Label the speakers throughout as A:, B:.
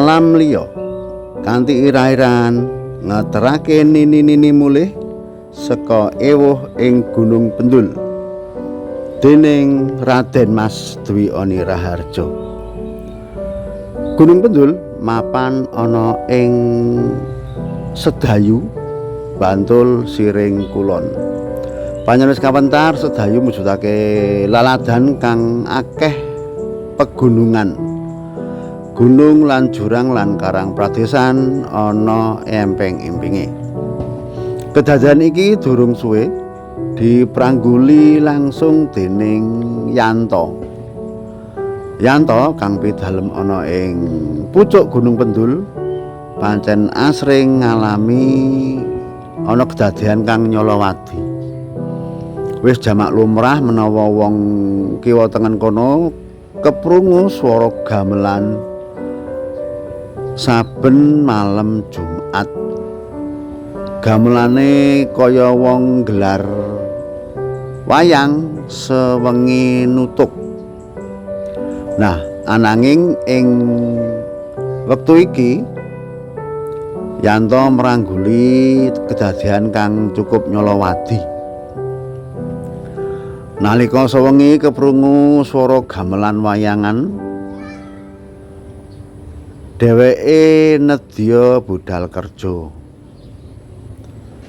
A: Alam liya kanthi ira-iran ngeterake nini-nini mulih saka ewuh ing Gunung Pendul dening Raden Mas Dwi Oni Raharjo. Gunung Pendul mapan ana ing Sedayu, Bantul, Siring Kulon. Panjenengan wis kawentar Sedayu mujudake laladan kang akeh pegunungan. Gunung lan jurang lan karang pradesan ana empeng-empinge. Kedadian iki durung suwe diprangguli langsung dening Yanto. Yanto kang pidalem ana ing pucuk Gunung Pendul pancen asring ngalami ana kedadian kang nyolowadi. Wis jamak lumrah menawa wong kiwa tengen kono keprungu swara gamelan saben malam Jumat. Gamelane kaya wong gelar wayang sewengi nutuk. Nah, ananging ing wektu iki Yanto merangguli kedadian kang cukup nyolowadi. Nalika sewengi keprungu swara gamelan wayangan, dheweke nedya budal kerja.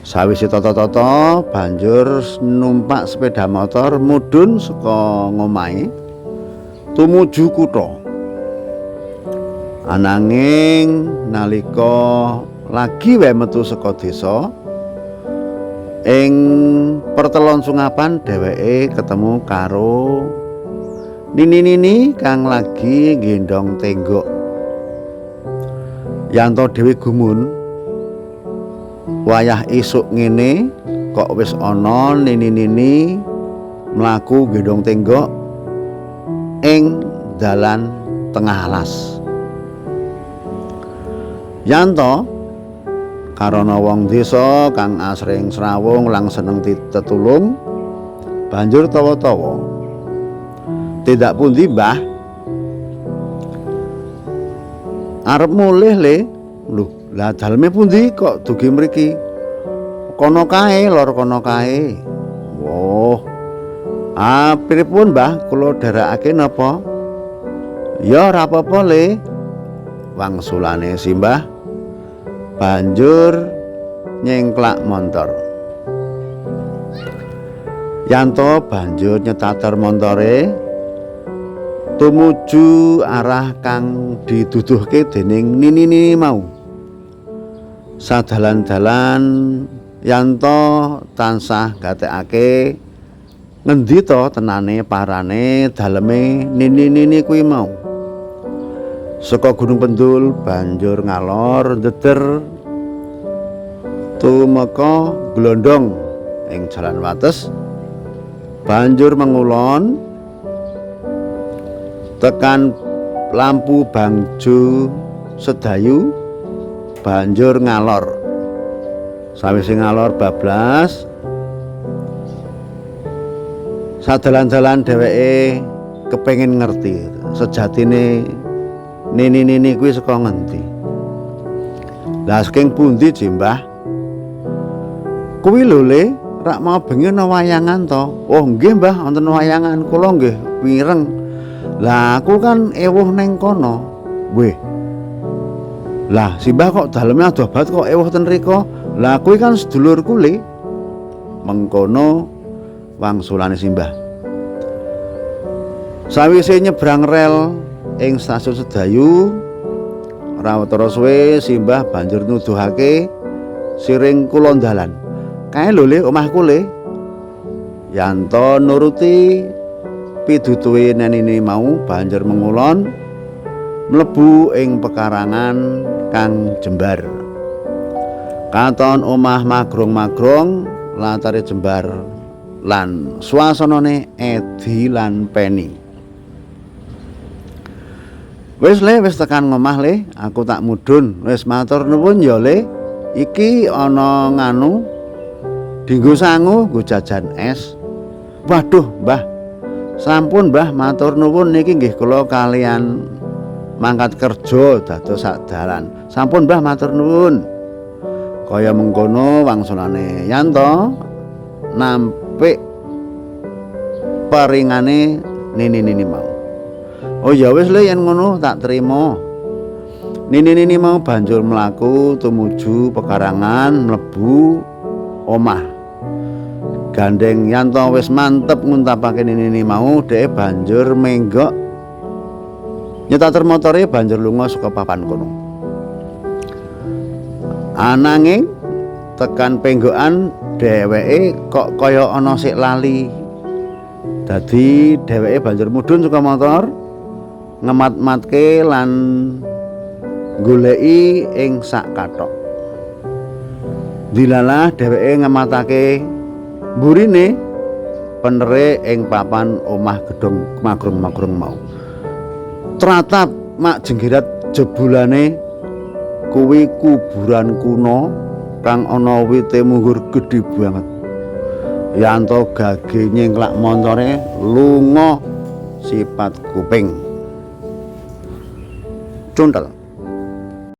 A: Sawise tata-tata banjur numpak sepeda motor mudhun saka ngomahe tumuju kutha. Ananging nalika lagi wae metu saka desa, ing pertelon Sungapan dheweke ketemu karo nini-nini kang lagi nggendong tenggok. Yanto dhewe gumun, wayah isuk ngene kok wis ana nini-nini mlaku nggendong tenggok ing dalan tengah alas. Yanto karana wong desa kang asring srawung lan seneng ditetulung, banjur tawa-tawa. "Tindak pundi, Mbah?" "Arep mulih, Le." "Lho, lah daleme pundi kok dugi mriki?" "Kono kae, lor kono kae." "Woh. Ah, pripun, Mbah? Kula dherekake napa?" "Ya ora apa-apa, Le." Wangsulane simbah banjur nyengklak montor. Yanto banjur nyetater montore tumuju arah kang diduduhke dening nini-nini mau. Sadalan-dalan Yanto tansah gatekake ngendi to tenane parane daleme nini-nini kuwi mau. Saka Gunung Pendul banjur ngalor ndeder tumeka glondong ing jalan wates, banjur mengulon tekan lampu bangjo Sedayu, banjur ngalor. Sawise ngalor bablas, sadalan-dalan dheweke kepengin ngerti sejatine nini-nini kuwi saka ngendi. "Lah saking pundi, Mbah?" "Kuwi lho, Le, rak mau bengi ana wayangan to?" "Oh nggih, Mbah, wonten wayangan, kula nggih mireng." "Lah aku kan ewuh ning kono." "Weh. Lah simbah kok daleme adoh banget kok ewuh ten riko?" "Lah kuwi kan sedulurku, Le." Mengkono wangsulane simbah. Sawise nyebrang rel ing stasiun Sedayu, ora suwe simbah banjur nuduhake siring kulon dalan. "Kae lho, Le, omahku, Le." Yanto nuruti piduduhe nenine mau banjur mengulon mlebu ing pekarangan kang jembar. Katon omah magrong-magrong, latare jembar lan suasanane edi lan peni. "Wis, Le, wis tekan ngomah, Le, aku tak mudhun. Wis, matur nuwun ya, Le. Iki ana nganu dinggo sangu nggo jajan es." "Waduh, Mbah. Sampun, Mbah, matur nuwun niki nggih kula kalian mangkat kerja dados sak dalan. Sampun, Mbah, matur nuwun. Kaya mengkono wangsulane Yanto nampik peringane nini-nini mau. Oh ya wis le, yen ngono tak terima. Nini-nini mau banjur mlaku tumuju pekarangan mlebu omah. Gandeng Yanto wis mantep nguntapake nini-nini mau, dhek banjur menggok nyetater motore banjur lunga saka papan kono. Ananging tekan penggokan dheweke kok kaya ana sik lali. Dadi dheweke banjur mudhun saka motor, ngemat-matke lan goleki ing sak kathok. Dilalah dheweke ngematake mburine penere ing papan omah gedhong magrong-magrong mau. Tratap mak jenggirat jebulane kuwi kuburan kuno kang ana wite munggur gedhe banget. Yanto gage nyengklak montore lunga sipat kuping. Cuntel.